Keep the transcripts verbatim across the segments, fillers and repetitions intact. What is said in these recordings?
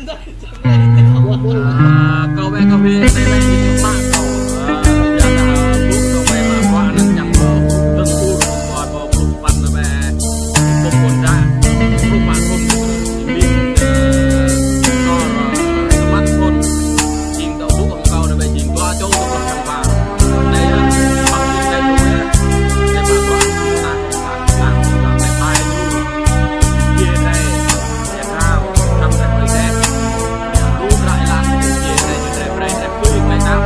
Ơ, kâo wơ̆t kâo wơ̆t, anai lĕ ñu mă kâo. Ơ, yua dah, ơ, ƀuh kâo wơ̆t mă bruă anŭn čang kâo, dơ̆ng ur, kâo ƀu ƀuh păn anai wơ̆t. Ƀuh pun dah, rup mă pun, ƀing, ơ, kâo, ơ, tơmăt pun. Jing kâo ƀuh hăng kâo anai wơ̆t, jing dua čô kâo ƀuh hăng kâo. Anai yơh, păng jing anai kâo wơ̆t, anai mă bruă, ta, ta, ta, ta, ta, ta, ta, ta, ta, ta, ta,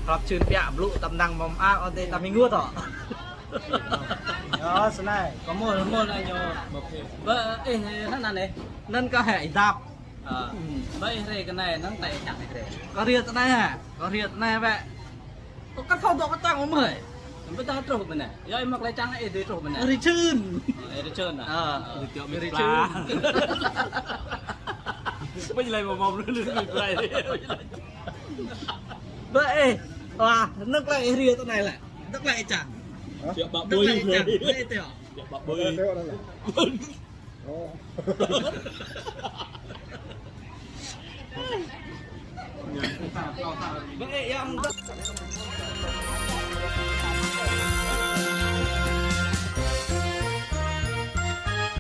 Krăp čun piă blŭ tăm năng mơ̆ng a ôh tê tăm minggu tŏ. Yơh, snai. Kâo mơ̆, mơ̆ anai ñu. Bơ, ih, anŭn anai. Anŭn kâo hĕ idap. Ơ. Bơ ih rai kơ anai, anŭn tơlơi čang ih rai. Kâo rai tơ anai hă? Kâo rai tơ anai bĕ. Kâo kăt thâo dŏ kơ čang ôh mơ̆. Bơ ta truh ƀơi anai. Yơh, ih mă tơlơi čang ih dui truh ƀơi anai. Rai čun. Ơ, rai čun hă? Ơ. Rai čun. Bơ jlai mơ̆ mơ̆ lu lu lu rai. Bơ ih. Wah, anŭn tơlơi ih rai tơ anai lĕ. Anŭn tơlơi čang. Hă? Siap bă bơi. Anŭn tơlơi čang. Bơ ih teo. Siap bă bơi. Teo anŭn lĕ. Ơ. Bơ ih yang.